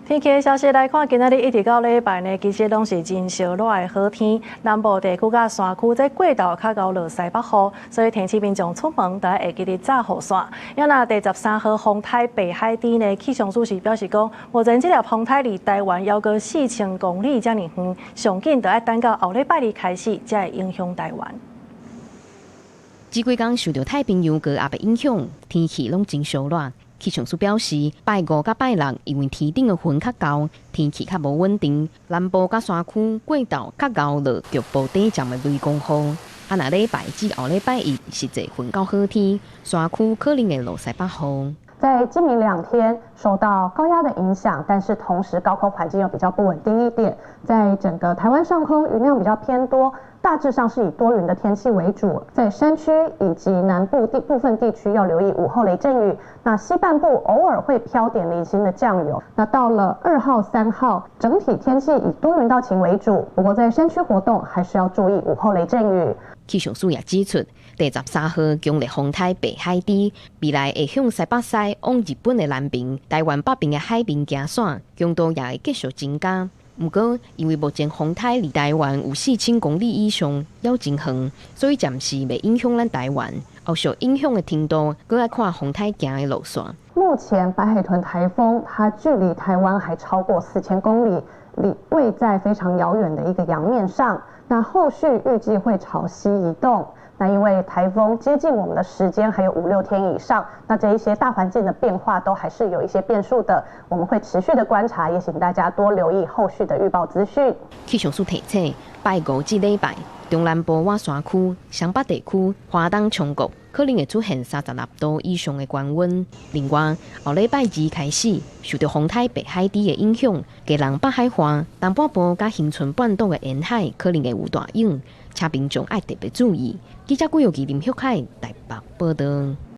天氣的消息來看，今仔日一直到禮拜呢，其實攏是真燒熱的好天。南部地區佮山區這過晝較𠢕落西北雨，所以提醒民眾出門都愛會記得紮雨傘。啊若第十三號風颱白海豬呢，氣象署是表示講，目前這粒風颱離台灣猶閣4000公里遮爾遠，上緊著愛等到後禮拜二開始，才會影響台灣。這幾工受著太平洋高壓的影響，天氣攏真燒熱。氣象署表示，拜五佮拜六，因為天頂的雲較厚，天氣較無穩定，南部佮山區過晝較𠢕落局部短暫的雷公雨。啊，若禮拜至後禮拜一，實際雲夠好天，山區可能會落西北雨。在今明兩天受到高壓的影響，但是同時高空環境又比較不穩定一點，在整個台灣上空雲量比較偏多，大致上是以多雲的天氣為主。在山區以及南部地部分地區要留意午後雷陣雨。那西半部偶爾會飄點零星的降雨。那到了2號、3號，整體天氣以多雲到晴為主，不過在山區活動還是要注意午後雷陣雨。氣象署也指出，第十三號強烈風颱白海豬未來會向西北西往日本的南邊、台灣北邊的海面行竄，強度也會繼續增加。毋過，因為目前風颱離台灣有四千公里以上，猶真遠，所以暫時袂影響咱台灣。後續影響的程度，閣愛看風颱行的路線。目前白海豚颱風，它距離台灣還超過4000公里，離位在非常遙遠的一個洋面上。那後續預計會朝西移動。那因為颱風接近我們的時間還有五六天以上，那這一些大環境的變化都還是有一些變數的。我們會持續的觀察，也請大家多留意後續的預報資訊。氣象署提醒，拜五至禮拜，中南部倚山區、雙北地區、花東松谷可能會出現36度以上的高溫。另外，後禮拜二開始，受著風颱白海豬的影響，基隆北海岸、東半部佮恆春半島的沿海可能會有大湧，請民眾愛特別注意。記者郭玉琪、林旭凱台北報導。